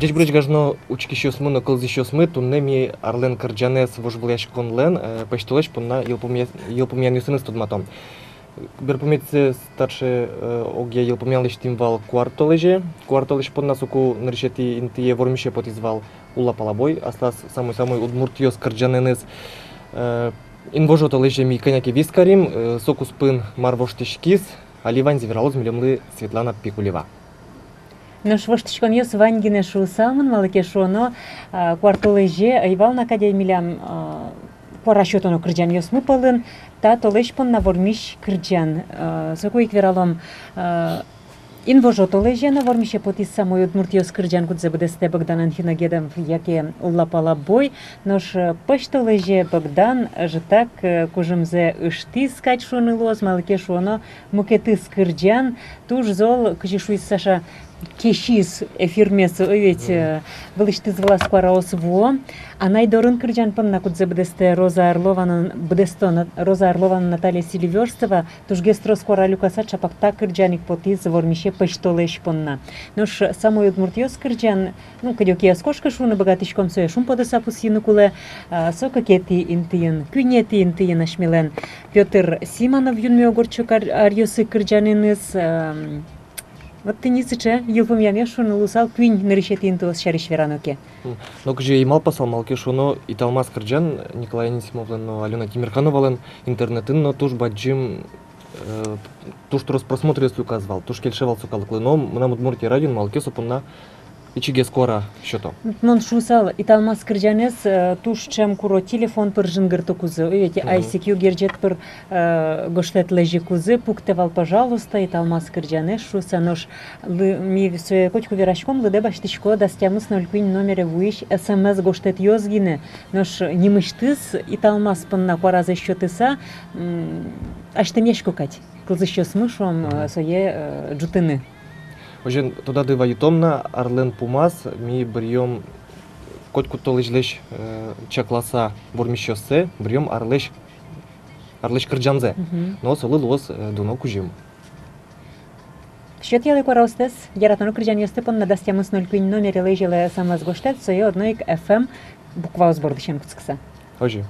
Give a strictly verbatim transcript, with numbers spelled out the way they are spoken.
Ӟечбуресь, гажано учкисьёсмы но кылзӥсьёсмы, туннэ ми арлэн кырӟанэз вожвылъяськонлэн, э, пӧсьтолэзь понна йылпумъя-, йылпумъянъёсыныз тодматом. Берпуметӥзэ таӵе, э, огъя йылпумъян лэсьтӥм вал куартолэзе. Куартолэзь понна соку нырысетӥ интые вормисе потӥз вал Уллапала Бой, аслаз «Самой-самой удмуртъёс» кырӟанэныз. Э, инвожо толэзе ми кӧня ке вискарим, э, со куспын мар воштӥськиз, али ваньзэ вералоз милемлы Светлана Пикулева. Нош воштӥськонъёс вань гинэ шуысалмын, малы ке шуоно, а, куартолэзе ӧй вал на кадь ай милям, а, куара сётоно кырӟанъёсмы пӧлын та толэзь понна вормись кырӟан. А, соку ик вералом, а, инвожо толэзе но вормисе потӥз «Самой удмуртъёс» кырӟан, кудзэ быдэстэ Богдан Анфиногенов яке Уллапала Бой. Нош, э, пӧсьтолэзе Богдан ӧжытак, э, кужымзэ ыштӥз кадь шуыны луоз, малы ке шуоно мукетыз кырӟан туж зол, кызьы шуиз Саша, кесиз эфирмес, ой, ведь, э, вылысьтыз вылаз куараос вуо. «Анай дорын» кырӟан понна, кудзэ быдэстэ Роза Орлова но, быдэсто но Роза Орлова но Наталья Селивёрстова, тужгес трос куара люкаса, чапак та кырӟан ик потӥз вормисе пӧсьтолэзь понна. Нош «Самой удмуртъёс» кырӟан, ну, кыдёке ӧз кошкы шуыны быгатӥськом, сое шумпотыса пусйыны кулэ, а, со кыкетӥ интыын, куинетӥ интыын асьмелэн Пётр Симонов «Юнме уг ортчы ар-, аръёсы» кырӟанэныз, ам, вот тӥни сыӵе йылпумъянъёс шуыны луысал, куинь нырысетӥ интыос сярысь верано ке. М, но кызьы ӧй малпасал, малы ке шуоно «Италмас» кырӟан Николай Анисимовлэн но Алёна Тимерхановалэн интернетын но туж бадӟым, э, туж трос просмотръёс люказ вал, туж кельше вал со калыклы. Но «Мынам Удмуртие» радиоын малы ке со понна ичигес куара сёто. Мон шуысал, «Италмас» кырӟанэз, э, туж ӵем куро телефон пыр жингыртыкузы, ой, ведь, мгм, ай си кью герӟет пыр, э, гожтэт лэзьыкузы, пуктэ вал, пожалуйста, «Италмас» кырӟанэз шуыса. Нош лы-, ми сое котьку вераськом, лыдэ басьтӥсько дас тямыс ноль куинь номере вуись эс эм эс гожтэтъёс гинэ. Нош нимысьтыз «Италмас» понна куаразэс сётыса, м, азьтэмъясько кадь кылзӥсьёсмы, шуом, э, мгм, сое, э, ӝутыны. Озьыен, тодады вайытом на, арлэн пумаз ми быръём котькуд толэзьлэсь, э, чакласа вормисьёссэ, быръём арлэсь, арлэсь кырӟанзэ. Мгм. Но солы луоз, э, дуно кузьым. Сётъялэ куараостэс, яратоно кырӟанъёсты понна дас тямыс ноль куинь номере лэзьылэ эс эм эс гожтэт, сое одно ик эф эм букваос бордысен кутскыса. Озьы.